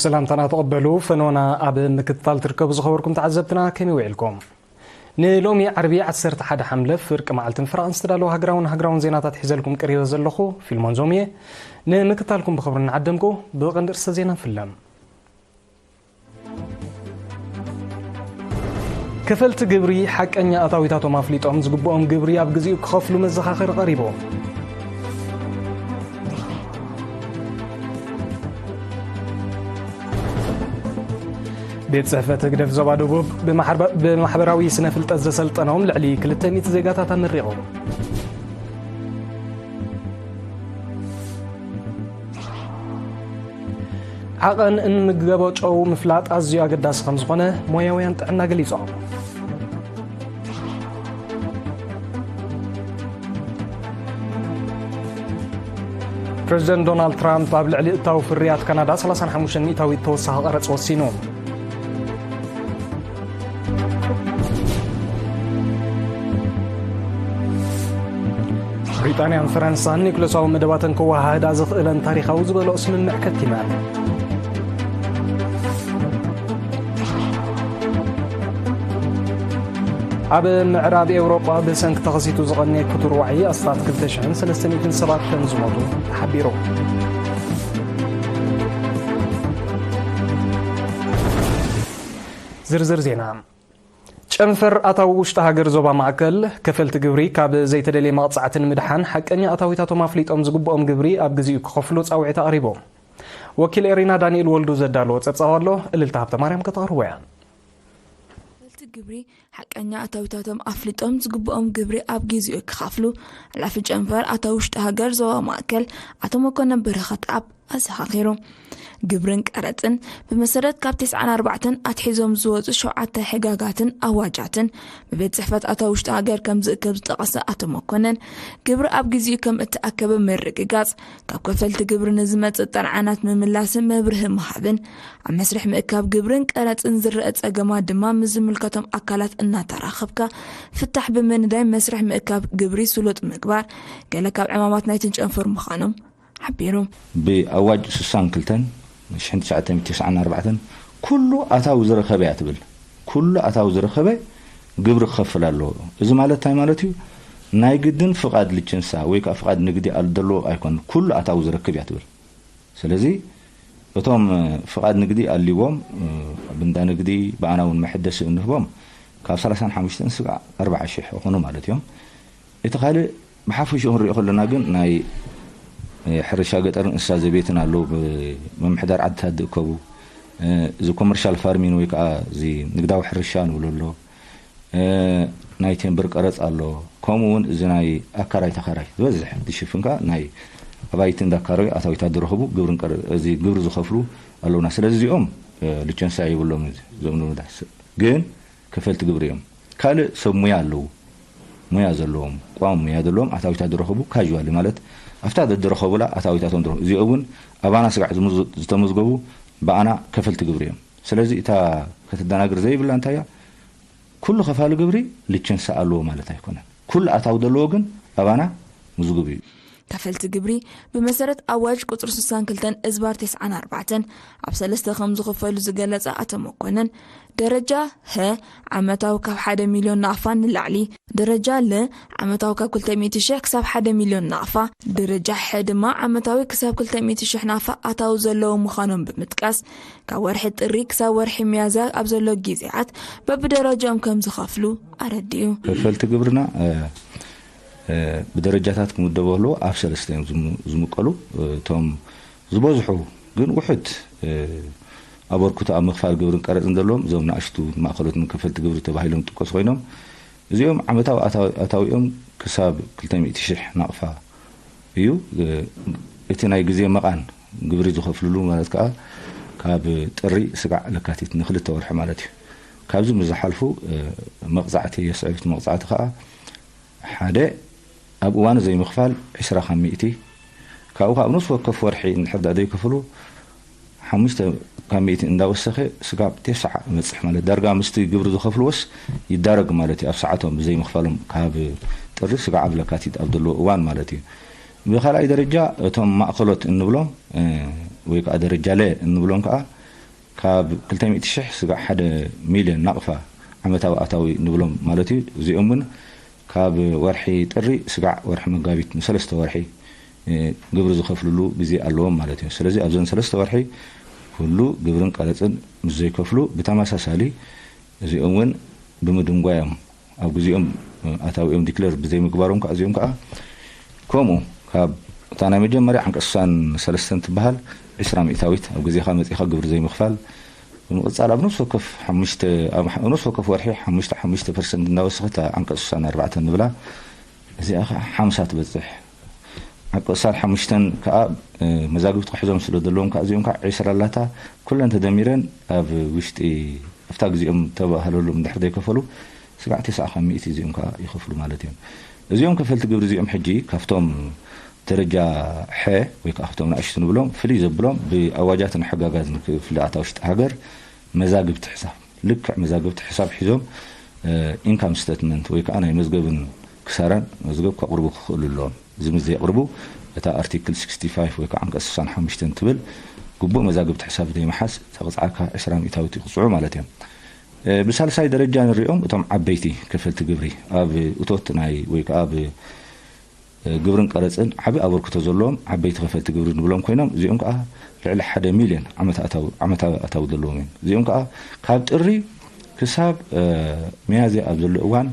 ሰላምታና ተቐበሉ። ፈኖና ኣብ ምክትታል ትርከቡ ዝኸበርኩም ተዓዘብትና ከመይ ውዒልኩም? ንሎሚ ዓርቢ ዓሰርተ ሓደ ሓምለ ፍርቂ መዓልትን ፍራቕን ዝተዳለወ ሃገራውን ሃገራውን ዜናታት ሒዘልኩም ቀሪበ ዘለኹ ፊልሞን ዞምየ። ንምክትታልኩም ብኽብሪ እናዓደምኩ ብቐንዲ ርእሰ ዜና ንፍለም። ከፈልቲ ግብሪ ሓቀኛ ኣታዊታቶም ኣፍሊጦም ዝግብኦም ግብሪ ኣብ ግዚኡ ክኸፍሉ መዘኻኸሪ ቀሪቡ። ቤት ጽሕፈት ህግደፍ ዞባ ደቡብ ብማሕበ-፣ ብማሕበራዊ ስነ ፍልጠት ዘሰልጠኖም ልዕሊ ክልተ ሚእቲ ዜጋታት ኣመሪቑ። ዓቐን እንምገቦ ጨው ምፍላጥ ኣዝዩ ኣገዳሲ ከም ዝኾነ ሞያውያን ጥዕና ገሊጾም። ፕሬዚደንት ዶናልድ ትራምፕ ኣብ ልዕሊ እታዊ ፍርያት ካናዳ ሰላሳን ሓሙሽተን ሚእታዊት ተወሳኺ ቀረጽ ወሲኑ። ብሪጣንያን ፈረንሳን ኒኩለሳዊ መደባተን ከወሃህዳ ዝኽእለን ታሪኻዊ ዝበልኦ ስምምዕ ከቲመን። ኣብ ምዕራብ ኤውሮጳ ብሰንኪ ተኸሲቱ ዝቐነየ ክቱር ዋዒ ኣስታት ክልተ ሽሕን ሰለስተ ሚእትን ሰባት ከም ዝሞቱ ተሓቢሩ። ዝርዝር ዜና። ጨንፈር ኣታዊ ውሽጢ ሃገር ዞባ ማእከል፣ ከፈልቲ ግብሪ ካብ ዘይተደልየ መቕጻዕቲ ንምድሓን ሓቀኛ ኣታዊታቶም ኣፍሊጦም ዝግብኦም ግብሪ ኣብ ግዚኡ ክኸፍሉ ጻውዒት ኣቕሪቡ። ወኪል ኤሪና ዳንኤል ወልዱ ዘዳለዎ ጸብጻብ ኣሎ፣ እልልታ ሃብተማርያም ከተቕርቦ እያ። ከፈልቲ ግብሪ ሓቀኛ ኣታዊታቶም ኣፍሊጦም ዝግብኦም ግብሪ ኣብ ግዚኡ ክኸፍሉ፣ ሓላፊ ጨንፈር ኣታዊ ውሽጢ ሃገር ዞባ ማእከል ኣቶ መኮነን በረኸት ኣብ ኣዘኻኺሩ። ግብርን ቀረጽን ብመሰረት ካብ ተስዓን ኣርባዕተን ኣትሒዞም ዝወጹ ሸውዓተ ሕጋጋትን ኣዋጃትን ብቤት ጽሕፈት ኣታዊ ውሽጢ ሃገር ከም ዝእከብ ዝጠቐሰ ኣቶ መኮነን፣ ግብሪ ኣብ ግዚኡ ከም እተኣከበ ምርግጋጽ፣ ካብ ከፈልቲ ግብሪ ንዝመጽእ ጥርዓናት ምምላስን መብርሂ ምሃብን፣ ኣብ መስርሕ ምእካብ ግብርን ቀረጽን ዝረአ ጸገማት ድማ ምስ ዝምልከቶም ኣካላት እናተራኸብካ ፍታሕ ብምንዳይ መስርሕ ምእካብ ግብሪ ስሉጥ ምግባር ገለ ካብ ዕማማት ናይቲ ጨንፈር ምዃኖም ሓቢሩ። ብኣዋጅ ስሳን ክልተን ሽሕን ትሽዓተ ሚእትን ተስዓን ኣርባዕተን ኩሉ ኣታዊ ዝረኸበ እያ ትብል። ኩሉ ኣታዊ ዝረኸበ ግብሪ ክኸፍል ኣለዎ። እዚ ማለት እንታይ ማለት እዩ? ናይ ግድን ፍቓድ ልቸንሳ ወይ ከዓ ፍቓድ ንግዲ ኣል-፣ ዘለዎ ኣይኮነን። ኩሉ ኣታዊ ዝረክብ እያ ትብል። ስለዚ እቶም፣ እ፣ ፍቓድ ንግዲ ኣልዎም፣ እ፣ ኣብ እንዳ ንግዲ ብኣና እውን መሐደሲ እንህቦም ካብ ሰላሳን ሓሙሽተን ስጋዕ ኣርባዓ ሽሕ ይኾኑ ማለት እዮም። እቲ ካልእ ብሓፈሽኡ ክንሪኦ ከለና ግን ናይ፣ እ፣ ሕርሻ ገጠርን እንስሳ ዘቤትን ኣለዉ፣ ብምምሕዳር ዓድታት ዝእከቡ፣ እ፣ እዚ ኮመርሻል ፋርሚን ወይ ከዓ እዚ ንግዳዊ ሕርሻ ንብሎ ኣሎ፣ እ፣ ናይ ቴምብር ቀረጽ ኣሎ። ከምኡ እውን እዚ ናይ ኣካራይ ተኻራይ ዝበዝሕ ዝሽፍን ከዓ ናይ ኣባይቲ እንዳካረዩ ኣታዊታት ዝረኽቡ ግብርን ቀረ-፣ እዚ ግብሪ ዝኸፍሉ ኣለውና። ስለዚ እዚኦም፣ እ፣ ልቸንሳ የብሎም እዞም ልሙዳት ስ-፣ ግን ከፈልቲ ግብሪ እዮም። ካልእ ሰብ ሙያ ኣለዉ። ሙያ ዘለዎም፣ ቋሚ ሙያ ዘለዎም ኣታዊታት ዝረኽቡ ካዥዋሊ ማለት ኣብታ ዝረኸቡላ ኣታዊታቶም ዝረኽቡ። እዚኦም እውን ኣባና ስጋዕ ዝምዝ-፣ ዝተመዝገቡ ብኣና ከፈልቲ ግብሪ እዮም። ስለዚ እታ ከተደናግር ዘይብላ እንታይ እያ? ኩሉ ከፋሊ ግብሪ ልቸንሳ ኣለዎ ማለት ኣይኮነን። ኩሉ ኣታዊ ዘለዎ ግን ኣባና ምዝጉብ እዩ። ከፈልቲ ግብሪ ብመሰረት ኣዋጅ ቁጽሪ ስሳን ክልተን እዝባር ተስዓን ኣርባዕተን ኣብ ሰለስተ ከም ዝኽፈሉ ዝገለጸ ኣቶ መኮነን፣ ደረጃ ሀ ዓመታዊ ካብ ሓደ ሚልዮን ናቕፋ ንላዕሊ፣ ደረጃ ለ ዓመታዊ ካብ ክልተ ሚእቲ ሽሕ ክሳብ ሓደ ሚልዮን ናቕፋ፣ ደረጃ ሐ ድማ ዓመታዊ ክሳብ ክልተ ሚእቲ ሽሕ ናቕፋ ኣታዊ ዘለዎም ምዃኖም ብምጥቃስ፣ ካብ ወርሒ ጥሪ ክሳብ ወርሒ ሚያዝያ ኣብ ዘሎ ግዜያት በብደረጃኦም ከም ዝኸፍሉ ኣረዲኡ። ከፈልቲ ግብርና፣ እ፣ እ፣ ብደረጃታት ክምደቡ ከለዉ ኣብ ሰለስተ እዮም ዝም-፣ ዝምቀሉ። እ፣ እቶም ዝበዝሑ ግን ውሑድ፣ እ፣ ኣበርክቶ ኣብ ምኽፋል ግብርን ቀረጽን ዘለዎም እዞም ንኣሽቱ ማእከሎትን ከፈልቲ ግብሪ ተባሂሎም ዝጥቀሱ ኮይኖም፣ እዚኦም ዓመታዊ ኣታዊ-፣ ኣታዊኦም ክሳብ ክልተ ሚእቲ ሽሕ ናቕፋ እዩ። እ፣ እቲ ናይ ግዜ መቓን ግብሪ ዝኸፍልሉ ማለት ከኣ ካብ ጥሪ ስጋዕ ለካቲት ንክልተ ወርሒ ማለት እዩ። ካብዚ ምስ ዝሓልፉ፣ እ፣ መቕጻዕቲ የስዕብ። እቲ መቕጻዕቲ ከኣ ሓደ ኣብ እዋኑ ዘይምኽፋል ዕስራ ካብ ሚእቲ፣ ካብኡ ካብ ነፍሲ ወከፍ ወርሒ እንድሕር ደኣ ዘይከፈሉ ሓሙሽተ ካብ ሚእቲ እንዳወሰኸ ስጋብ ተስዓ ይበጽሕ ማለት ዳርጋ ምስቲ ግብሪ ዝኸፍልዎስ ይዳረግ ማለት እዩ። ኣብ ሰዓቶም ዘይምኽፋሎም ካብ ጥሪ ስጋዕ ኣብ ለካቲት ኣብ ዘለዎ እዋን ማለት እዩ። ብኻልኣይ ደረጃ እቶም ማእከሎት እንብሎም፣ እ፣ ወይ ከዓ ደረጃ ለ እንብሎም ከዓ ካብ ክልተ ሚእቲ ሽሕ ስጋዕ ሓደ ሚልዮን ናቕፋ ዓመታዊ ኣታዊ ንብሎም ማለት እዩ። እዚኦም እውን ካብ ወርሒ ጥሪ ስጋዕ ወርሒ መጋቢት ንሰለስተ ወርሒ ግብሪ ዝኸፍልሉ ግዜ ኣለዎም ማለት እዩ። ስለዚ ኣብዘን ሰለስተ ወርሒ ኩሉ ግብርን ቀረፅን ምስ ዘይከፍሉ ብተመሳሳሊ እዚኦም እውን ብምድንጓዮም ኣብ ግዜኦም ኣታዊኦም ዲክለር ብዘይምግባሮም ከዓ እዚኦም ከዓ ከምኡ ካብ እታ ናይ መጀመርያ ዓንቀ ስሳን ሰለስተን ትበሃል ዕስራ ሚእታዊት ኣብ ግዜኻ መፂኻ ግብሪ ዘይምኽፋል ብምቕፃል ኣብ ነፍሲ ወከፍ ሓሙሽተ ኣብ ነፍሲ ወከፍ ወርሒ ሓሙሽተ ሓሙሽተ ፐርሰንት እናወሰኸት ዓንቀ ስሳን ኣርባዕተን ንብላ እዚኣ ከዓ ሓምሳ ትበፅሕ። ዓንቀ ስሳን ሓሙሽተን ከዓ መዛግብቲ ክሕዞም ስለ ዘለዎም ከዓ እዚኦም ከዓ ዕስራ ኣላታ ኩለን ተደሚረን ኣብ ውሽጢ ኣብታ ግዜኦም ተባህለሎም እንድሕር ዘይከፈሉ ስጋዕ ተስዓ ካብ ሚእቲ እዚኦም ከዓ ይኸፍሉ ማለት እዮም። እዚኦም ከፈልቲ ግብሪ እዚኦም ሕጂ ካብቶም ደረጃ ሐ ወይ ከዓ ካብቶም ንኣሽቱ ንብሎም ፍልይ ዘብሎም ብኣዋጃትን ሕጋጋትን ክፍሊ ኣታ ውሽጢ ሃገር መዛግብቲ ሕሳብ ልክዕ መዛግብቲ ሕሳብ ሒዞም ኢንካም ስተትመንት ወይ ከዓ ናይ መዝገብን ክሳራን መዝገብ ከቕርቡ ክኽእሉ ኣለዎም። እዚ ምስ ዘየቕርቡ እታ ኣርቲክል ስክስቲ ፋይቭ ወይ ከዓ ዓንቀ ስሳን ሓሙሽተን ትብል ግቡእ መዛግብቲ ሕሳብ ዘይምሓዝ ተቕፅዓካ ዕስራ ሚእታዊት ይቕፅዑ ማለት እዮም። ብሳልሳይ ደረጃ ንሪኦም እቶም ዓበይቲ ከፈልቲ ግብሪ ኣብ እቶት ናይ ወይ ከዓ ኣብ ግብርን ቀረፅን ዓብዪ ኣበርክቶ ዘለዎም ዓበይቲ ከፈልቲ ግብሪ ንብሎም ኮይኖም እዚኦም ከዓ ልዕሊ ሓደ ሚልዮን ዓመታዊ ኣታዊ ዘለዎም እዮም። እዚኦም ከዓ ካብ ጥሪ ክሳብ ሚያዝያ ኣብ ዘሎ እዋን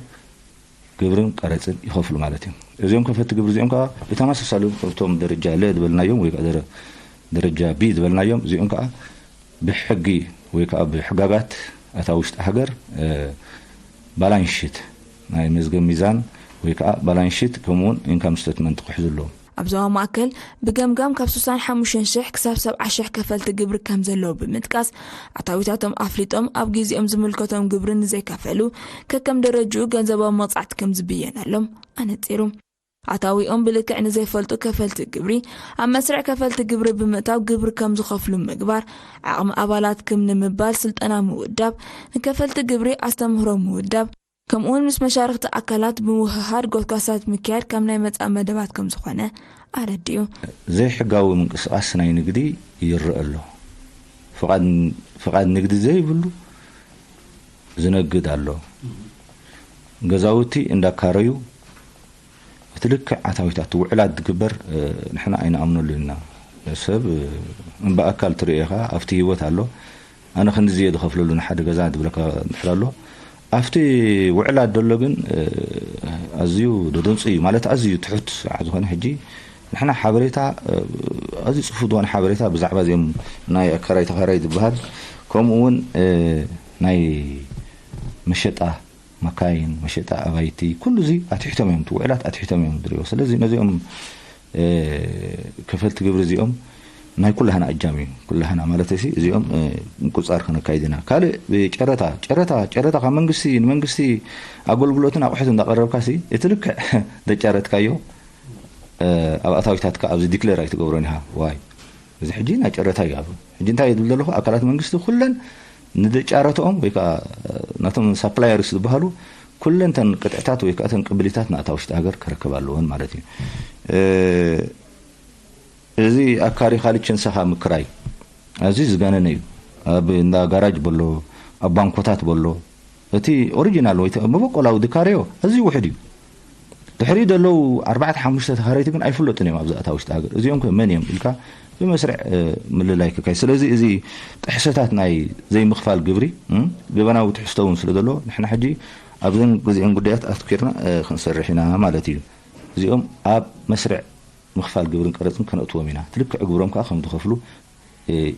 ግብርን ቀረፅን ይኸፍሉ ማለት እዮም። እዚኦም ከፈልቲ ግብሪ እዚኦም ከዓ ብተመሳሳሊ እቶም ደረጃ ለ ዝበልናዮም ወይ ከዓ ደረጃ ቢ ዝበልናዮም እዚኦም ከዓ ብሕጊ ወይ ከዓ ብሕጋጋት ኣታ ውሽጢ ሃገር ባላንስ ሽት ናይ መዝገብ ሚዛን ወይ ከዓ ባላንስ ሽት ከምኡውን ኢንካም ስተትመንት ክሕዙ ኣለዎም። ኣብ ዞባ ማእከል ብገምጋም ካብ ስሳን ሓሙሽተን ሽሕ ክሳብ ሰብዓ ሽሕ ከፈልቲ ግብሪ ከም ዘለዉ ብምጥቃስ ኣታዊታቶም ኣፍሊጦም ኣብ ግዜኦም ዝምልከቶም ግብሪ ንዘይከፈሉ ከከም ደረጅኡ ገንዘባዊ መቕፃዕቲ ከም ዝብየነሎም ኣነፂሩ። ኣታዊኦም ብልክዕ ንዘይፈልጡ ከፈልቲ ግብሪ ኣብ መስርዕ ከፈልቲ ግብሪ ብምእታው ግብሪ ከም ዝኸፍሉ ምግባር፣ ዓቕሚ ኣባላት ክም ንምባል ስልጠና ምውዳብ፣ ንከፈልቲ ግብሪ ኣስተምህሮ ምውዳብ፣ ከምኡ እውን ምስ መሻርኽቲ ኣካላት ብምውህሃድ ጎስጓሳት ምክያድ ካብ ናይ መጻኢ መደባት ከም ዝኾነ ኣረዲኡ። ዘይሕጋዊ ምንቅስቓስ ናይ ንግዲ ይረአ ኣሎ። ፍቓድ ንግዲ ዘይብሉ ዝነግድ ኣሎ። ገዛውቲ እንዳካረዩ እቲ ልክዕ ኣታዊታት ውዕላት ዝግበር ንሕና ኣይንኣምነሉ ኢና። ሰብ እምበኣካል ትርእዮ ኢኻ ኣብቲ ህይወት ኣሎ ኣነ ክንድዚ እየ ዝኸፍለሉ ንሓደ ገዛ ዝብለካ እንድሕር ኣሎ ኣብቲ ውዕላት ዘሎ ግን ኣዝዩ ደደንፁ እዩ ማለት ኣዝዩ ትሑት ዝኾነ ሕጂ ንሕና ሓበሬታ ኣዝዩ ፅፉፍ ዝኾነ ሓበሬታ ብዛዕባ እዚኦም ናይ ኣካራይ ተኻራይ ዝበሃል ከምኡ እውን ናይ መሸጣ መካይን፣ መሸጣ ኣባይቲ፣ ኩሉ እዚ ኣትሒቶም እዮም፣ እቲ ውዕላት ኣትሒቶም እዮም ዝሪኦ። ስለዚ ነዚኦም ከፈልቲ ግብሪ እዚኦም ናይ ኩላህና እጃም እዩ። ኩላህና ማለት እዚ እዚኦም ምቁፅፃር ከነካይድ ኢና። ካልእ ጨረታ፣ ጨረታ፣ ጨረታ ካብ መንግስቲ ንመንግስቲ ኣገልግሎትን ኣቑሑት እንዳቐረብካ ሲ እቲ ልክዕ ደጫረትካዮ ኣብ ኣታዊታትካ ኣብዚ ዲክለር ኣይትገብሮን ኢኻ። ዋይ እዚ ሕጂ ናይ ጨረታ እዩ ኣብ ሕጂ እንታይ ዝብል ዘለኹ ኣካላት መንግስቲ ኩለን ንደጫረትኦም ወይ ከዓ ናቶም ሳፕላየርስ ዝበሃሉ ኩለን ተን ቅጥዕታት ወይ ከዓ ተን ቅብሊታት ንኣታ ውሽጢ ሃገር ክረከብ ኣለዎን ማለት እዩ። እዚ ኣካሪኻ ሊቸንሰኻ ምክራይ ኣዝዩ ዝጋነነ እዩ። ኣብ እንዳ ጋራጅ በሎ ኣብ ባንኮታት በሎ እቲ ኦሪጂናል ወይ መበቆላዊ ድካረዮ ኣዝዩ ውሕድ እዩ። ድሕሪኡ ዘለዉ ኣርባዕተ ሓሙሽተ ተኻረይቲ ግን ኣይፍለጡን እዮም ኣብዚ ኣታ ውሽጢ ሃገር እዚኦም ከ መን እዮም ኢልካ ብመስርዕ ምልላይ ክካይ ስለዚ እዚ ጥሕሰታት ናይ ዘይምኽፋል ግብሪ ገበናዊ ትሕዝቶ እውን ስለ ዘሎ ንሕና ሕጂ ኣብዘን ግዚኦን ጉዳያት ኣትኪርና ክንሰርሕ ኢና ማለት እዩ። እዚኦም ኣብ መስርዕ ምኽፋል ግብርን ቀረፅን ከነእትዎም ኢና። እቲ ልክዕ ግብሮም ከዓ ከም ዝኸፍሉ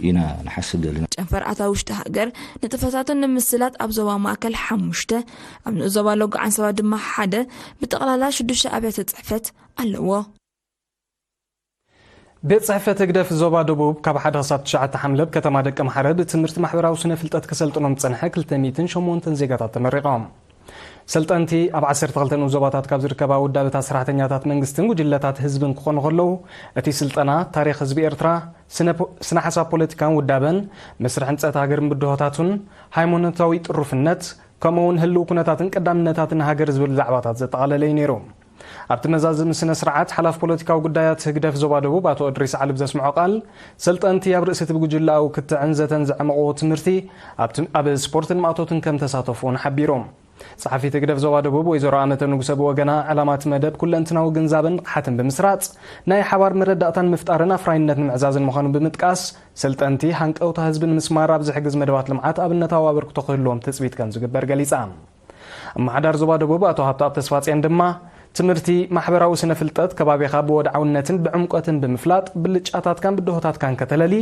ኢና ንሓስብ ዘለና። ጨንፈር ኣታ ውሽጢ ሃገር ንጥፈታቱ ንምስላጥ ኣብ ዞባ ማእከል ሓሙሽተ፣ ኣብ ንኡስ ዞባ ሎጎዓን ሰባ ድማ ሓደ፣ ብጠቕላላ ሽዱሽተ ኣብያተ ፅሕፈት ኣለዎ። ቤት ፅሕፈት ህግደፍ ዞባ ደቡብ ካብ ሓደ ክሳብ ትሽዓተ ሓምለብ ከተማ ደቀምሓረ ብትምህርቲ ማሕበራዊ ስነ ፍልጠት ከሰልጥኖም ዝፀንሐ ክልተ ሚእትን ሸሞንተን ዜጋታት ተመሪቖም። ሰልጠንቲ ኣብ ዓሰርተ ክልተ ንኡስ ዞባታት ካብ ዝርከባ ውዳበታት ሰራሕተኛታት መንግስትን ጉጅለታት ህዝብን ክኾኑ ከለዉ፣ እቲ ስልጠና ታሪኽ ህዝቢ ኤርትራ፣ ስነ ሓሳብ ፖለቲካን ውዳበን፣ መስርሕ ህንጸት ሃገርን ብድሆታቱን፣ ሃይማኖታዊ ጥሩፍነት፣ ከምኡ እውን ህልው ኩነታትን ቀዳምነታትን ሃገር ዝብል ዛዕባታት ዘጠቓለለ እዩ ነይሩ። ኣብቲ መዛዘሚ ስነ ስርዓት ሓላፍ ፖለቲካዊ ጉዳያት ህግደፍ ዞባ ደቡብ ኣቶ እድሪስ ዓሊ ብዘስምዖ ቃል፣ ሰልጠንቲ ኣብ ርእሲ እቲ ብጉጅለኣዊ ክትዕን ዘተን ዘዕመቕዎ ትምህርቲ ኣብቲ ኣብ ስፖርትን ማእቶትን ከም ተሳተፉ እውን ሓቢሮም። ጸሓፊት ህግደፍ ዞባ ደቡብ ወይዘሮ ኣመተ ንጉሰ ብወገና፣ ዕላማ እቲ መደብ ኩለንትናዊ ግንዛበን ንቕሓትን ብምስራጽ ናይ ሓባር መረዳእታን ምፍጣርን ኣፍራይነት ንምዕዛዝን ምዃኑ ብምጥቃስ፣ ሰልጠንቲ ሃንቀውታ ህዝቢ ንምስማር ኣብ ዝሕግዝ መደባት ልምዓት ኣብነታዊ ኣበርክቶ ክህልዎም ትጽቢት ከም ዝግበር ገሊጻ። ኣመሓዳር ዞባ ደቡብ ኣቶ ሃብተኣብ ተስፋጽዮን ድማ፣ ትምህርቲ፣ ማሕበራዊ ስነ ፍልጠት፣ ከባቢኻ ብወድዓውነትን ብዕምቆትን ብምፍላጥ ብልጫታትካን ብድሆታትካን ከተለሊ፣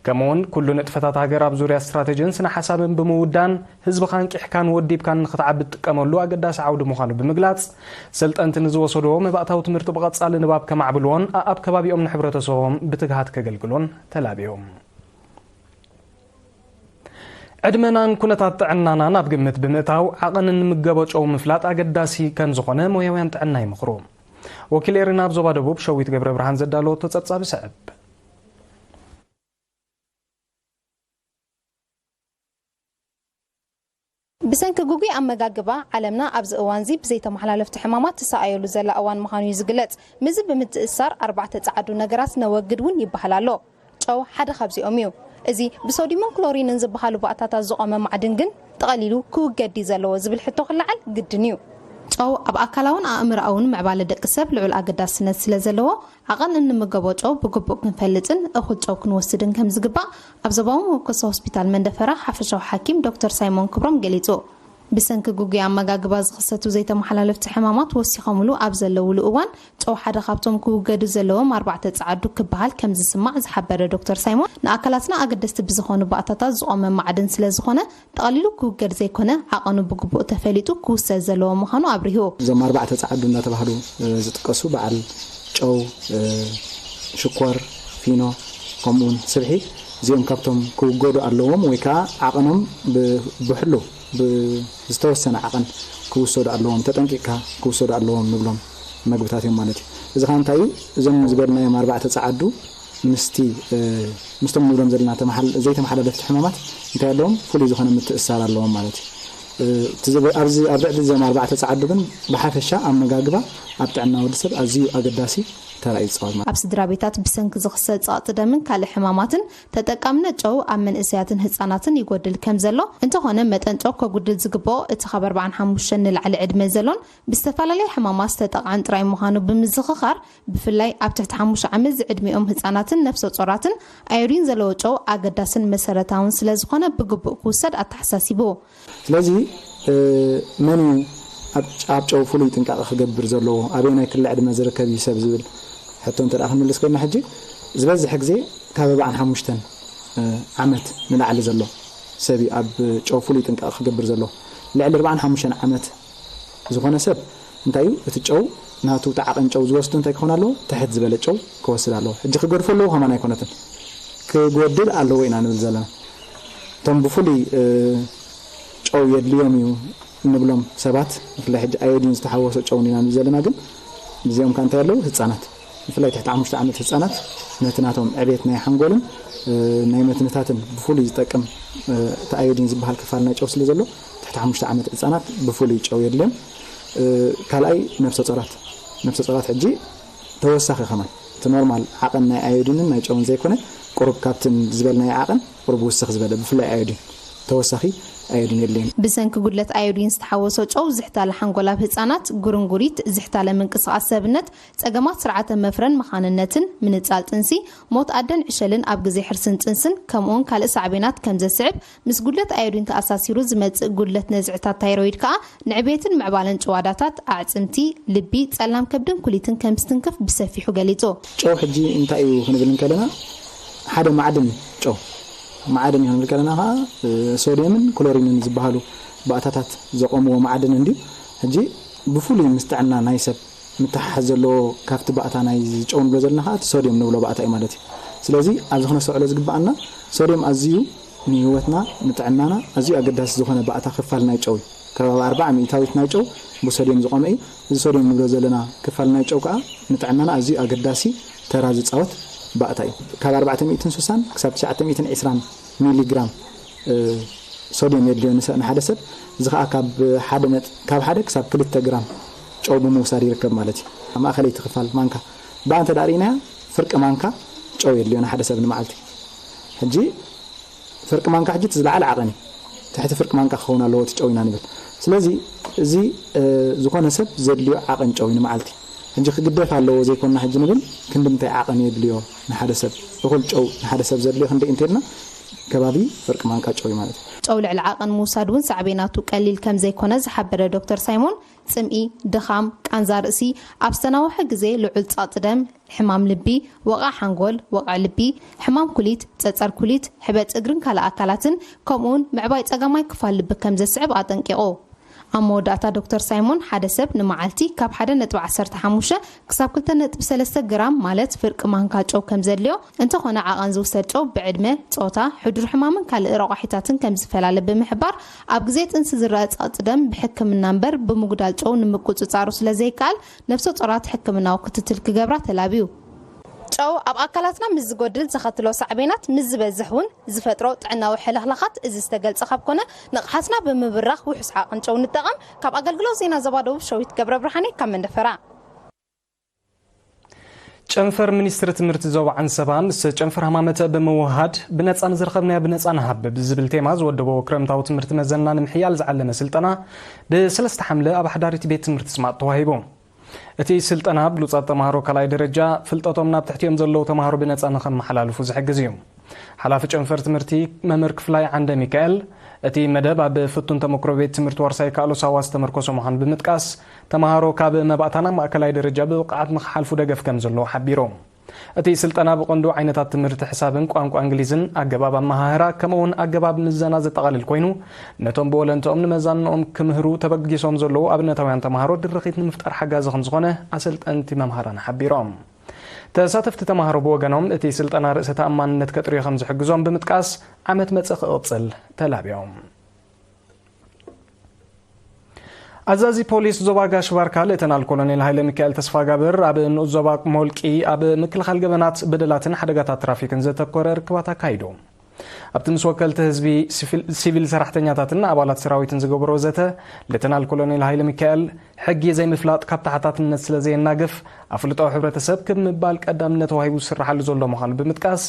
ከምኡውን ኩሉ ንጥፈታት ሃገር ኣብ ዙርያ ስትራተጂን ስነ ሓሳብን ብምውዳን ህዝብኻ ኣንቂሕካን ወዲብካን ንኽትዓቢ ትጥቀመሉ ኣገዳሲ ዓውዲ ምዃኑ ብምግላጽ፣ ሰልጠንቲ ንዝወሰድዎ መባእታዊ ትምህርቲ ብቐጻሊ ንባብ ከማዕብልዎን ኣኣብ ከባቢኦም ንሕብረተሰቦም ብትግሃት ከገልግሉን ተላብዮም። ዕድመናን ኩነታት ጥዕናናን ኣብ ግምት ብምእታው ዓቐን እንምገቦ ጨው ምፍላጥ ኣገዳሲ ከም ዝኾነ ሞያውያን ጥዕና ይምኽሩ። ወኪል ኤሪና ኣብ ዞባ ደቡብ ሸዊት ገብረ ብርሃን ዘዳለወቶ ጸብጻብ ይስዕብ። ብሰንኪ ግጉይ ኣመጋግባ፣ ዓለምና ኣብዚ እዋንዚ ብዘይተመሓላለፍቲ ሕማማት ትሰኣየሉ ዘላ እዋን ምዃኑ እዩ ዝግለጽ። ምስዚ ብምትእስሳር፣ ኣርባዕተ ጸዓዱ ነገራት ነወግድ እውን ይበሃል ኣሎ። ጨው ሓደ ካብዚኦም እዩ። እዚ ብሶዲምን ክሎሪንን ዝበሃሉ ባእታታት ዝቖመ ማዕድን ግን ጠቐሊሉ ክውገድ ድዩ ዘለዎ ዝብል ሕቶ ክለዓል ግድን እዩ። ጨው ኣብ ኣካላውን ኣእምሮኣውን ምዕባለ ደቂ ሰብ ልዑል ኣገዳስነት ስለ ዘለዎ፣ ዓቐን እንምገቦ ጨው ብግቡእ ክንፈልጥን እኹል ጨው ክንወስድን ከም ዝግባእ ኣብ ዞባዊ መበኮሲ ሆስፒታል መንደፈራ ሓፈሻዊ ሓኪም ዶክተር ሳይሞን ክብሮም ገሊጹ። ብሰንኪ ግጉይ ኣመጋግባ ዝኽሰቱ ዘይተመሓላለፍቲ ሕማማት ወሲኾምሉ ኣብ ዘለውሉ እዋን፣ ጨው ሓደ ካብቶም ክውገዱ ዘለዎም ኣርባዕተ ጸዓዱ ክበሃል ከም ዝስማዕ ዝሓበረ ዶክተር ሳይሞን፣ ንኣካላትና ኣገደስቲ ብዝኾኑ ባእታታት ዝቖመ ማዕድን ስለ ዝኾነ፣ ጠቕሊሉ ክውገድ ዘይኮነ፣ ዓቐኑ ብግቡእ ተፈሊጡ ክውሰድ ዘለዎ ምዃኑ ኣብሪሁ። እዞም ኣርባዕተ ጸዓዱ እናተባህሉ፣ እ፣ ዝጥቀሱ በዓል ጨው፣ እ፣ ሽኮር፣ ፊኖ፣ ከምኡውን ስብሒ፣ እዚኦም ካብቶም ክውገዱ ኣለዎም ወይ ከዓ ዓቐኖም ብ-፣ ብሕሉ፣ ብዝተወሰነ ዓቐን ክውሰዱ ኣለዎም፣ ተጠንቂቕካ ክውሰዱ ኣለዎም ንብሎም መግብታት እዮም ማለት እዩ። እዚ ከዓ እንታይ እዩ? እዞም ዝበልናዮም ኣርባዕተ ጸዓዱ ምስቲ፣ እ፣ ምስቶም ንብሎም ዘለና ተመሓል-፣ ዘይተመሓላለፍቲ ሕማማት እንታይ ኣለዎም? ፍሉይ ዝኾነ ምትእስሳር ኣለዎም ማለት እዩ። እ፣ እቲ ዝብ-፣ ኣብዚ፣ ኣብ ልዕሊ እዞም ኣርባዕተ ጸዓዱ ግን ብሓፈሻ ኣመጋግባ ኣብ ጥዕና ወዲ ሰብ ኣዝዩ ኣገዳሲ ተራ እዩ ዝጻወት ማለት እዩ። ኣብ ስድራ ቤታት ብሰንኪ ዝኽሰት ጸቕጢ ደምን ካልእ ሕማማትን ተጠቃምነት ጨው ኣብ መንእሰያትን ህጻናትን ይጎድል ከም ዘሎ፣ እንተኾነ መጠን ጨው ከጉድል ዝግብኦ እቲ ካብ ኣርባዓን ሓሙሽተን ንላዕሊ ዕድመ ዘሎን ብዝተፈላለየ ሕማማት ዝተጠቕዓን ጥራይ ምዃኑ ብምዝኽኻር፣ ብፍላይ ኣብ ትሕቲ ሓሙሽተ ዓመት ዝዕድሚኦም ህጻናትን ነፍሰ ጾራትን ኣዮዲን ዘለዎ ጨው ኣገዳስን መሰረታውን ስለ ዝኾነ ብግቡእ ክውሰድ ኣተሓሳሲቡ። ስለዚ፣ እ፣ መን እዩ ኣብ ጨ-፣ ኣብ ጨው ፍሉይ ጥንቃቐ ክገብር ዘለዎ? ኣበየናይ ክሊ ዕድመ ዝርከብ እዩ ሰብ ዝብል ሕቶ እንተ ደኣ ክንምልስ ኮይንና፣ ሕጂ ዝበዝሕ ግዜ ካብ ኣርባዓን ሓሙሽተን፣ እ፣ ዓመት ንላዕሊ ዘሎ ሰብ እዩ ኣብ ጨው ፍሉይ ጥንቃቐ ክገብር ዘለዎ። ልዕሊ ኣርባዓን ሓሙሽተን ዓመት ዝኾነ ሰብ እንታይ እዩ እቲ ጨው ናቱ እቲ ዓቐን ጨው ዝወስዱ እንታይ ክኾን ኣለዎ? ትሕት ዝበለ ጨው ክወስድ ኣለዎ። ሕጂ ክገድፎ ኣለዎ ከማን ኣይኮነትን፣ ክጎድል ኣለዎ ኢና ንብል ዘለና። እቶም ብፍሉይ፣ እ፣ ጨው የድልዮም እዩ እንብሎም ሰባት፣ ብፍላይ ሕጂ ኣዮዲን ዝተሓወሶ ጨው ኢና ንብል ዘለና፣ ግን እዚኦም ከ እንታይ ኣለዉ? ህጻናት፣ ብፍላይ ትሕቲ ሓሙሽተ ዓመት ህጻናት ነቲ ናቶም ዕቤት ናይ ሓንጎልን፣ እ፣ ናይ መትንታትን ብፍሉይ ዝጠቅም፣ እ፣ እቲ ኣዮዲን ዝበሃል ክፋል ናይ ጨው ስለ ዘሎ፣ ትሕቲ ሓሙሽተ ዓመት ህጻናት ብፍሉይ ጨው የድልዮም። እ፣ ካልኣይ ነፍሰ ጾራት፣ ነፍሰ ጾራት ሕጂ ተወሳኺ ከማን እቲ ኖርማል ዓቐን ናይ ኣዮዲንን ናይ ጨውን ዘይኮነ፣ ቁሩብ ካብትን ዝበልናዮ ዓቐን ቁሩብ ውስኽ ዝበለ፣ ብፍላይ ኣዮዲን፣ ተወሳኺ ኣዮዲን የድልየን። ብሰንኪ ጉድለት ኣዮዲን ዝተሓወሶ ጨው ዝሕታለ ሓንጎል ኣብ ህጻናት፣ ጉርንጉሪት፣ ዝሕታለ ምንቅስቓስ ሰብነት፣ ጸገማት ስርዓተ መፍረን መኻንነትን፣ ምንጻል ጥንሲ፣ ሞት ኣደን ዕሸልን ኣብ ግዜ ሕርስን ጥንስን፣ ከምኡውን ካልእ ሳዕቤናት ከም ዘስዕብ፣ ምስ ጉድለት ኣዮዲን ተኣሳሲሩ ዝመጽእ ጉድለት ነዝዕታት ታይሮይድ ከኣ ንዕቤትን ምዕባለን ጭዋዳታት፣ ኣዕጽምቲ፣ ልቢ፣ ጸላም ከብድን ኩሊትን ከም ዝትንክፍ ብሰፊሑ ገሊጹ። ጨው ሕጂ እንታይ እዩ ክንብል እንከለና፣ ሓደ ማዕድን እዩ ጨው። ማዕድን እዩ ክንብል ከለና ከኣ፣ እ፣ ሶድየምን ክሎሪንን ዝበሃሉ ባእታታት ዘቆምዎ ማዕድን እንድዩ። ሕጂ ብፍሉይ ምስ ጥዕና ናይ ሰብ ምትሓሓዝ ዘለዎ ካብቲ ባእታ ናይ ጨው ንብሎ ዘለና ከኣ እቲ ሶድየም ንብሎ ባእታ እዩ ማለት እዩ። ስለዚ ኣብዚ ክነስተውዕሎ ዝግብኣና፣ ሶድየም ኣዝዩ ንህይወትና ንጥዕናና ኣዝዩ ኣገዳሲ ዝኾነ ባእታ ክፋል ናይ ጨው እዩ። ከባቢ ኣርብዓ ሚእታዊት ናይ ጨው ብሶድየም ዝቖመ እዩ። እዚ ሶድየም ንብሎ ዘለና ክፋል ናይ ጨው ከኣ ንጥዕናና ኣዝዩ ኣገዳሲ ተራ ዝጻወት ባእታ እዩ። ካብ ኣርባዕተ ሚእትን ስሳን ክሳብ ትሽዓተ ሚእትን ዕስራን ሚሊግራም፣ እ፣ ሶድየም የድልዮ ንሰ-፣ ንሓደ ሰብ። እዚ ከኣ ካብ ሓደ ነጥ-፣ ካብ ሓደ ክሳብ ክልተ ግራም ጨው ብምውሳድ ይርከብ ማለት እዩ። ኣብ ማእኸለይቲ ክፋል ማንካ ብኣ እንተ ደኣ ርኢናያ፣ ፍርቂ ማንካ ጨው የድልዮ ንሓደ ሰብ ንመዓልቲ። ሕጂ ፍርቂ ማንካ ሕጂ እቲ ዝለዓለ ዓቐን እዩ። ትሕቲ ፍርቂ ማንካ ክኸውን ኣለዎ እቲ ጨው ኢና ንብል። ስለዚ እዚ፣ እ፣ ዝኾነ ሰብ ዘድልዮ ዓቐን ጨው እዩ ንመዓልቲ። ሕጂ ክግደፍ ኣለዎ ዘይኮንና ሕጂ ንብል፣ ክንዲ ምንታይ ዓቐን የድልዮ ንሓደ ሰብ? እኹል ጨው ንሓደ ሰብ ዘድልዮ ክንደይ እንተልና ከባቢ ፍርቂ ማንካ ጨው እዩ ማለት እዩ። ጨው ልዕሊ ዓቐን ምውሳድ እውን ሳዕቤናቱ ቀሊል ከም ዘይኮነ ዝሓበረ ዶክተር ሳይሞን፣ ጽምኢ፣ ድኻም፣ ቃንዛ ርእሲ፣ ኣብ ዝተናውሐ ግዜ ልዑል ጸቕጢ ደም፣ ሕማም ልቢ፣ ወቕዒ ሓንጎል፣ ወቕዒ ልቢ፣ ሕማም ኩሊት፣ ጸጸር ኩሊት፣ ሕበጥ እግርን ካልእ ኣካላትን፣ ከምኡውን ምዕባይ ጸጋማይ ክፋል ልቢ ከም ዘስዕብ ኣጠንቂቑ። ኣብ መወዳእታ ዶክተር ሳይሞን፣ ሓደ ሰብ ንመዓልቲ ካብ ሓደ ነጥቢ ዓሰርተ ሓሙሽተ ክሳብ ክልተ ነጥቢ ሰለስተ ግራም፣ ማለት ፍርቂ ማንካ ጨው ከም ዘድልዮ፣ እንተኾነ ዓቐን ዝውሰድ ጨው ብዕድመ፣ ጾታ፣ ሕዱር ሕማምን ካልእ ረቋሒታትን ከም ዝፈላለ ብምሕባር፣ ኣብ ግዜ ጥንሲ ዝረኣ ጸቕጢ ደም ብሕክምና እምበር ብምጉዳል ጨው ንምቁጽጻሩ ስለ ዘይከኣል፣ ነፍሰ ጾራት ሕክምናዊ ክትትል ክገብራ ተላብዩ። ጨው ኣብ ኣካላትና ምስ ዝጎድል ዘኸትሎ ሳዕቤናት ምስ ዝበዝሕ እውን ዝፈጥሮ ጥዕናዊ ሕልኽላኻት እዚ ዝተገልጸ ካብ ኮነ፣ ንቕሓትና ብምብራኽ ውሑስ ዓቐን ጨው ንጠቐም። ካብ ኣገልግሎት ዜና ዞባ ደቡብ ሸዊት ገብረ ብርሃኔ ካብ መንደፈራ። ጨንፈር ሚኒስትሪ ትምህርቲ ዞባ ዓንሰባ ምስ ጨንፈር ሃማመተ ብምውሃድ ብነጻ ንዝረኸብናዮ ብነጻ ንሃብ ብዝብል ቴማ ዝወደቦ ክረምታዊ ትምህርቲ መዘና ንምሕያል ዝዓለመ ስልጠና ብሰለስተ ሓምለ ኣብ ሓዳሪት ቤት ትምህርቲ ስማጥ ተዋሂቡ። እቲ ስልጠና ብሉጻት ተማሃሮ ካልኣይ ደረጃ ፍልጠቶም ናብ ትሕቲኦም ዘለዉ ተማሃሮ ብነጻ ንኸመሓላልፉ ዝሕግዝ እዩ። ሓላፊ ጨንፈር ትምህርቲ መምህር ክፍላይ ዓንደ ሚካኤል፣ እቲ መደብ ኣብ ፍቱን ተመክሮ ቤት ትምህርቲ ዋርሳይ ካእሎ ሳዋ ዝተመርኮሰ ምዃኑ ብምጥቃስ፣ ተማሃሮ ካብ መባእታ ናብ ማእከላይ ደረጃ ብብቕዓት ንኽሓልፉ ደገፍ ከም ዘለዎ ሓቢሩ። እቲ ስልጠና ብቐንዱ ዓይነታት ትምህርቲ ሕሳብን ቋንቋ እንግሊዝን፣ ኣገባብ ኣመሃህራ፣ ከምኡውን ኣገባብ ምዘና ዘጠቓልል ኮይኑ፣ ነቶም ብወለንትኦም ንመዛንኦም ክምህሩ ተበጊሶም ዘለዉ ኣብነታውያን ተማሃሮ ድርኺት ንምፍጣር ሓጋዚ ከም ዝኾነ ኣሰልጠንቲ መምሃራን ሓቢሮም። ተሳተፍቲ ተማሃሮ ብወገኖም፣ እቲ ስልጠና ርእሰ ተኣማንነት ከጥርዮ ከም ዝሕግዞም ብምጥቃስ፣ ዓመት መጸ ክቕጽል ተላብዮም። ኣዛዚ ፖሊስ ዞባ ጋሽ ባርካ ሌተናል ኮሎኔል ሃይለ ሚካኤል ተስፋጋብር፣ ኣብ ንኡስ ዞባ ሞልቂ ኣብ ምክልኻል ገበናት፣ በደላትን ሓደጋታት ትራፊክን ዘተኮረ ርክባት ኣካይዱ። ኣብቲ ምስ ወከልቲ ህዝቢ፣ ሲቪል፣ ሲቪል ሰራሕተኛታትን ኣባላት ሰራዊትን ዝገበሮ ዘተ፣ ሌተናል ኮሎኔል ሃይለ ሚካኤል፣ ሕጊ ዘይምፍላጥ ካብ ተሓታትነት ስለ ዘየናግፍ፣ ኣፍልጦ ሕብረተሰብ ክብ ምባል ቀዳምነት ተዋሂቡ ዝስራሓሉ ዘሎ ምዃኑ ብምጥቃስ፣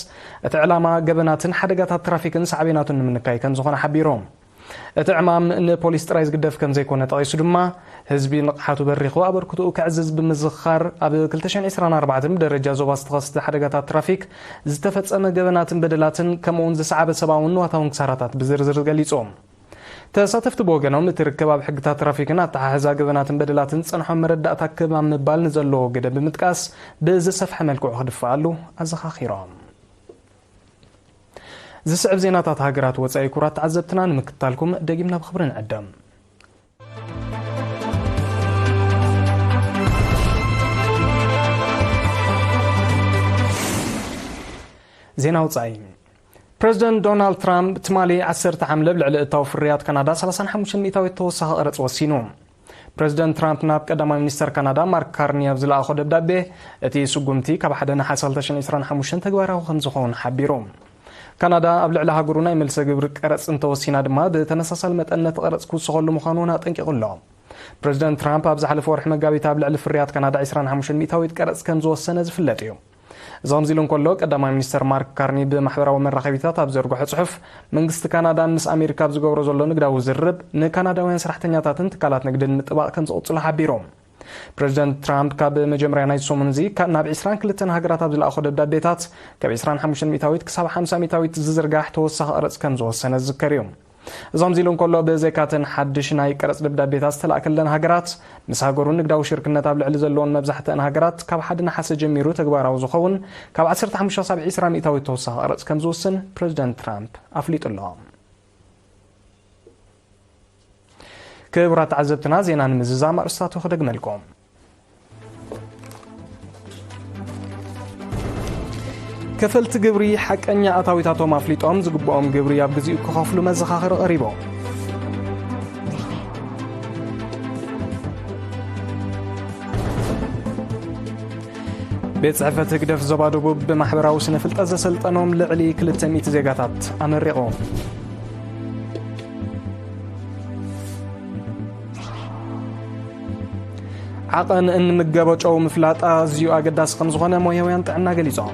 እቲ ዕላማ ገበናትን ሓደጋታት ትራፊክን ሳዕቤናቱን ንምንካይ ከም ዝኾነ ሓቢሮም። እቲ ዕማም ንፖሊስ ጥራይ ዝግደፍ ከም ዘይኮነ ጠቒሱ ድማ፣ ህዝቢ ንቕሓቱ በሪኹ ኣበርክቶኡ ከዕዝዝ ብምዝኽኻር፣ ኣብ ክልተ ሽሕን ዕስራን ኣርባዕተን ብደረጃ ዞባ ዝተኸስተ ሓደጋታት ትራፊክ፣ ዝተፈጸመ ገበናትን በደላትን፣ ከምኡውን ዝሰዓበ ሰብኣውን ንዋታውን ክሳራታት ብዝርዝር ገሊጹ። ተሳተፍቲ ብወገኖም፣ እቲ ርክብ ኣብ ሕግታት ትራፊክን ኣተሓሕዛ ገበናትን በደላትን ዝጸንሖም መረዳእታ ክብ ኣብ ምባል ንዘለዎ ግደ ብምጥቃስ፣ ብዝሰፍሐ መልክዑ ክድፍኣሉ ኣዘኻኺሮም። ዝስዕብ ዜናታት ሃገራት ወጻኢ ክቡራት ተዓዘብትና ንምክትታልኩም ደጊምና ብኽብሪ ንዕደም። ዜና ወጻኢ። ፕረዚደንት ዶናልድ ትራምፕ ትማሊ ዓሰርተ ሓምለ ኣብ ልዕሊ እታው ፍርያት ካናዳ ሰላሳን ሓሙሽተን ሚእታዊት ተወሳኺ ቀረጽ ወሲኑ። ፕረዚደንት ትራምፕ ናብ ቀዳማይ ሚኒስተር ካናዳ ማርክ ካርኒ ኣብ ዝለኣኾ ደብዳቤ፣ እቲ ስጉምቲ ካብ ሓደ ነሓሰ ክልተ ሽሕን ዕስራን ሓሙሽተን ተግባራዊ ከም ዝኸውን ሓቢሩ። ካናዳ ኣብ ልዕሊ ሃገሩ ናይ መልሰ ግብሪ ቀረጽ እንተወሲና ድማ፣ ብተመሳሳሊ መጠን ነቲ ቀረጽ ክውስኸሉ ምዃኑ እውን ኣጠንቂቑ ኣሎ። ፕረዚደንት ትራምፕ ኣብ ዝሓለፈ ወርሒ መጋቢት ኣብ ልዕሊ ፍርያት ካናዳ ዕስራን ሓሙሽተን ሚእታዊት ቀረጽ ከም ዝወሰነ ዝፍለጥ እዩ። እዚ ከምዚ ኢሉ እንከሎ፣ ቀዳማይ ሚኒስተር ማርክ ካርኒ ብማሕበራዊ መራኸቢታት ኣብ ዘርግሖ ጽሑፍ፣ መንግስቲ ካናዳ ምስ ኣሜሪካ ኣብ ዝገብሮ ዘሎ ንግዳዊ ዝርርብ፣ ንካናዳውያን ሰራሕተኛታትን ትካላት ንግድን ምጥባቕ ከም ዝቕጽሎ ሓቢሩ። ፕረዚደንት ትራምፕ ካብ መጀመርያ ናይዚ ሰሙን እዚ፣ ካ-፣ ናብ ዕስራን ክልተን ሃገራት ኣብ ዝለኣኾ ደብዳቤታት፣ ካብ ዕስራን ሓሙሽተን ሚእታዊት ክሳብ ሓምሳ ሚእታዊት ዝዝርጋሕ ተወሳኺ ቀረጽ ከም ዝወሰነ ዝዝከር እዩ። እዚ ከምዚ ኢሉ እንከሎ፣ ብዘይካተን ሓድሽ ናይ ቀረጽ ደብዳቤታት ዝተላእከለን ሃገራት፣ ምስ ሃገሩ ንግዳዊ ሽርክነት ኣብ ልዕሊ ዘለዎን መብዛሕትአን ሃገራት፣ ካብ ሓደ ነሓሰ ጀሚሩ ተግባራዊ ዝኸውን ካብ ዓሰርተ ሓሙሽተ ክሳብ ዕስራ ሚእታዊት ተወሳኺ ቀረጽ ከም ዝውስን ፕረዚደንት ትራምፕ ኣፍሊጡ ኣሎ። ክቡራት ተዓዘብትና፣ ዜና ንምዝዛም ኣርእስታቱ ክደግመልኩም። ከፈልቲ ግብሪ ሓቀኛ ኣታዊታቶም ኣፍሊጦም ዝግብኦም ግብሪ ኣብ ግዜኡ ክኸፍሉ መዘኻኸሪ ቀሪቡ። ቤት ጽሕፈት ህግደፍ ዞባ ደቡብ ብማሕበራዊ ስነ ፍልጠት ዘሰልጠኖም ልዕሊ ክልተ ሚእቲ ዜጋታት ኣመሪቑ። ዓቐን እንምገቦ ጨው ምፍላጥ ኣዝዩ ኣገዳሲ ከም ዝኾነ ሞያውያን ጥዕና ገሊጾም።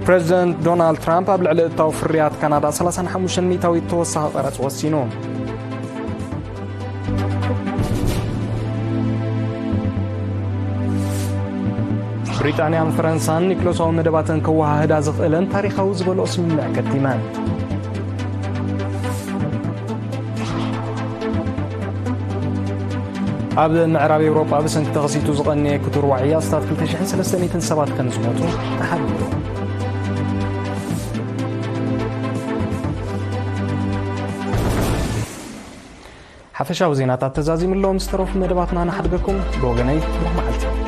ፕሬዚደንት ዶናልድ ትራምፕ ኣብ ልዕሊ እታው ፍርያት ካናዳ ሰላሳን ሓሙሽተን ሚእታዊት ተወሳኺ ቀረጽ ወሲኑ። ብሪጣንያን ፈረንሳን ኒክሎሳዊ መደባተን ከወሃህዳ ዝኽእለን ታሪኻዊ ዝበልኦ ስምምዕ ከቲመን። ኣብ ምዕራብ ኤውሮጳ ብሰንኪ ተኸሲቱ ዝቐነየ ክቱር ዋዒ ኣስታት ክልተ ሽሕን ሰለስተ ሚእትን ሰባት ከም ዝሞቱ ተሓቢሩ። ሓፈሻዊ ዜናታት ተዛዚሙ ኣሎ። ምስ ተረፉ መደባትና ንሓድገኩም። ብወገነይ ብሩኽ መዓልቲ።